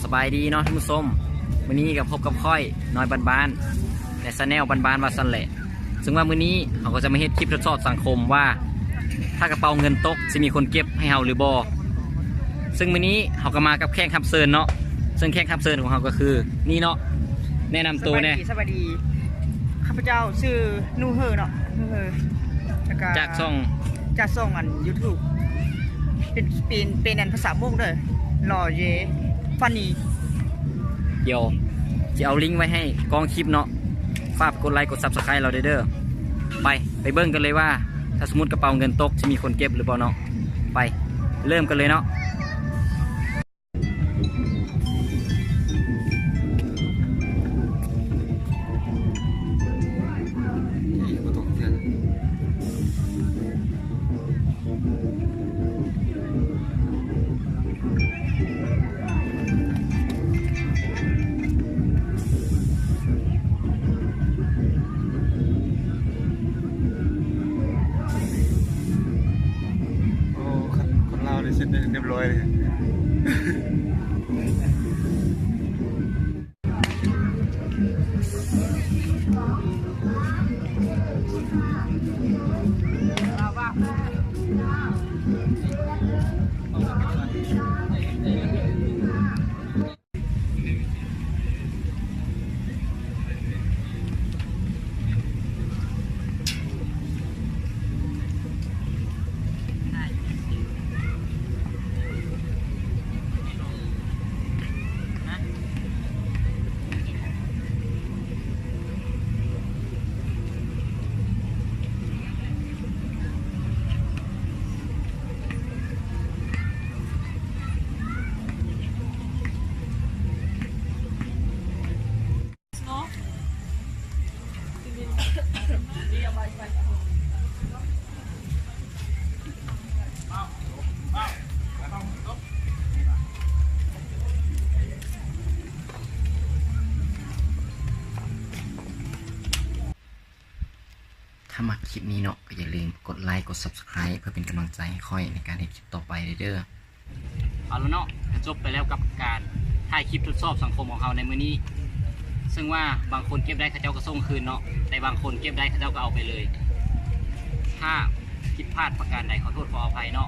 ສະບາຍດີເນາະທ່ານຜູ້ຊົມ, ມື້ນີ້ກໍພົບກັບຂ້ອຍ ນ້ອຍບ້ານໆ ໃນແຊນແນວບ້ານໆ ວ່າຊັ້ນແຫຼະ. ເຊິ່ງວ່າມື້ນີ້ເຮົາກໍຈະມາເຮັດຄລິບທົດສອບສັງຄົມວ່າ ຖ້າກະເປົາເງິນຕົກ ຊິມີຄົນເກັບໃຫ້ເຮົາຫຼືບໍ່. ເຊິ່ງມື້ນີ້ເຮົາກໍມາກັບແຂກຮັບເຊີນເນາະ, ເຊິ່ງແຂກຮັບເຊີນຂອງເຮົາກໍຄື ນີ້ເນາະ, ແນະນຳໂຕແດ່. ສະບາຍດີ, ສະບາຍດີ. ຂ້າພະເຈົ້າຊື່ນູເຮີເນາະ, ນູເຮີ ແລ້ວກະຈາກຊ່ອງ ຈາກຊ່ອງອັນຢູທູບ ເປັນ ເປັນ ເປັນອັນພາສາມົ້ງເດີ, ລໍເຢ ຟັນນີ. ດຽວຊິເອົາລິ້ງໄວ້ໃຫ້ກ້ອງຄລິບເນາະ, ຝາກກົດໄລກົດຊັບສະໄຄຣບ໌ເຮົາເດີ. ໄປ ໄປເບິ່ງກັນເລີຍວ່າ ຖ້າສົມມຸດກະເປົາເງິນຕົກ ຊິມີຄົນເກັບຫຼືບໍ່ເນາະ. ໄປ ເລີ່ມກັນເລີຍເນາະ. ໂອ້ ຄົນ ຄົນລາວນີ້ເຊັນຮຽບຮ້ອຍເລີຍ. ຖ້າມັກຄລິບນີ້ເນາະ ກໍຢ່າລືມກົດໄລ ກົດຊັບສະໄຄຣບ໌ ເພື່ອເປັນກຳລັງໃຈໃຫ້ຂ້ອຍໃນການເຮັດຄລິບຕໍ່ໄປເດີ. ເອົາລະເນາະ, ກະຈົບໄປແລ້ວກັບການຖ່າຍຄລິບທົດສອບສັງຄົມຂອງເຮົາໃນມື້ນີ້. ເຊິ່ງວ່າບາງຄົນເກັບໄດ້ເຂົາເຈົ້າກໍສົ່ງຄືນເນາະ, ແຕ່ບາງຄົນເກັບໄດ້ເຂົາເຈົ້າກໍເອົາໄປເລີຍ. ຖ້າຜິດພາດປະການໃດ ຂໍໂທດຂໍອະໄພເນາະ.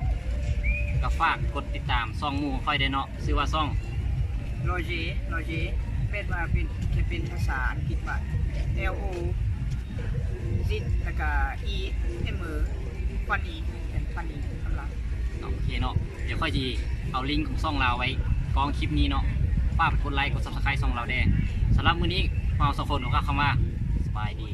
ກໍຝາກກົດຕິດຕາມຊ່ອງໝູ່ຂອງຂ້ອຍແດ່ເນາະ, ຊື່ວ່າຊ່ອງ ລໍເຢ ລໍເຢ ແປວ່າເປັນ ເປັນພາສາອັງກິດວ່າ ແອລ ໂອ ຊິດ ແລ້ວກະ ອີ ເອັມ ເອີ ຟັນນີ ແອນ ຟັນນີ ກຳລັງ. ໂອເຄເນາະ, ດຽວຂ້ອຍຊິເອົາລິ້ງຂອງຊ່ອງລາວໄວ້ກ້ອງຄລິບນີ້ເນາະ. ຝາກກົດໄລ ກົດຊັບສະໄຄຣບ໌ຊ່ອງລາວແດ່. ສຳລັບມື້ນີ້ພວກເຮົາສອງຄົນກໍຂໍຄຳວ່າ ສະບາຍດີ.